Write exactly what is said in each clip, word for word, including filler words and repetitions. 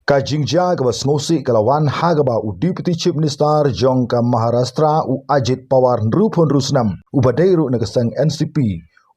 Ka jingjia kaba sngewsih ka la wan ha kaba u Deputy Chief Minister jong ka Maharashtra u Ajit Pawar, hynriewphew hynriew snem, uba dei ruh na ka seng N C P,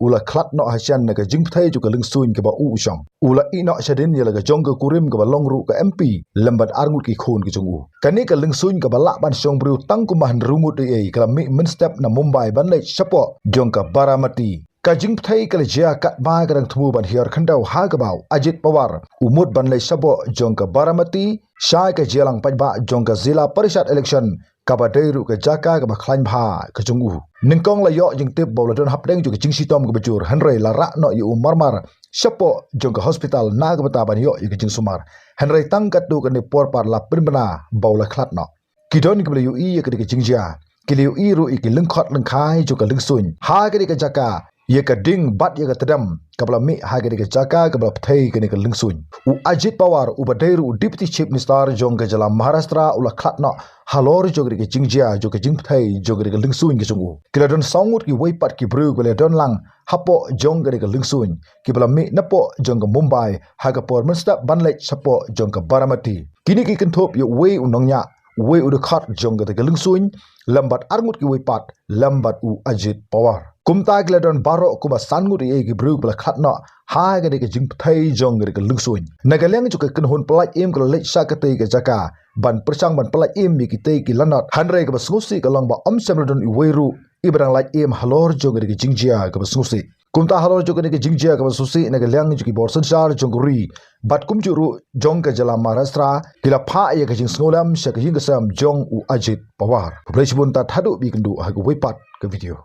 u la khlad noh hashian na ka jingpyrthei jong ka lyngsuin kaba u u shong. U la ïeh noh shadien ïa la ka jong ka kurim kaba long ruh ka M P lem bad arngut ki khun ki jong u. Kane ka lyngsuin kaba lah ban shong briew tang kumba hynriew ngut ei ei ka la mih mynstep na Mumbai ban leit shapoh jong ka Baramati. Ka jingpyrthei ka la jia katba ka dang thmu ban hiar khyndew ha kaba u Ajit Pawar u mut ban leit shapoh jong ka Baramati sha ka jingïalang paidbah jong ka Zilla Parishad election, kaba dei ruh ka jaka kaba khlaiñ bha ka jong u. Nyngkong la ïoh jingtip ba u la don hapdeng jong ka jingshitom kaba jur, hynrei la rah noh ïa u marmar shapoh jong ka hospital na ka bynta ban ïoh ïa ka jingsumar. Hynrei tang katto katne por pat la pynbna ba u la khlad noh. Ki don kiba la ïohi ïa kane ka jingjia, ki la ïohi ruh ïa ki lyngkhot lyngkhai jong ka lyngsuin ha kane ka jaka, ïa ka ding bad ïa ka tdem kaba la mih ha kane ka jaka kaba la pyrthei kane ka lyngsuin. U Ajit Pawar, uba dei ruh u Deputy Chief Minister jong ka jylla Maharashtra, u la khlad noh halor jong kane ka jingjia jong ka jingpyrthei jong kane ka lyngsuin ka jong u. Ki la don saw ngut kiwei pat ki briew kiba la don lang hapoh jong kane ka lyngsuin, kiba la mih napoh jong ka Mumbai ha ka por mynstep ban leit shapoh jong ka Baramati. Kine ki kynthup ïa uwei u nongñiah, uwei u dkhot jong kata ka lyngsuin, lem bad arngut kiwei pat lem bad u Ajit Pawar. Kumta ki la don baroh kumba san ngut ei ei ki briew ba la khlad noh ha kane ka jingpyrthei jong kane ka lyngsuin. Na ka liang jong ka kynhun pyllait im ka la leit sha katei ka jaka ban pyrshang ban pyllait im ïa kitei ki lanot, hynrei kaba sngewsih ka long ba ym shym la don uwei ruh iba dang lait im halor jong kane ka jingjia kaba sngewsih. Kumta halor jong kane ka jingjia kaba sngewsih, na ka liang jong ki bor synshar jong ka ri bad kumjuh ruh jong ka jylla Maharashtra, ki la phah ïa ka jingsngewlem sha ka ïing ka sem jong u Ajit Pawar. Khublei shibun, tad haduh ban ïakynduh ha kawei pat ka video.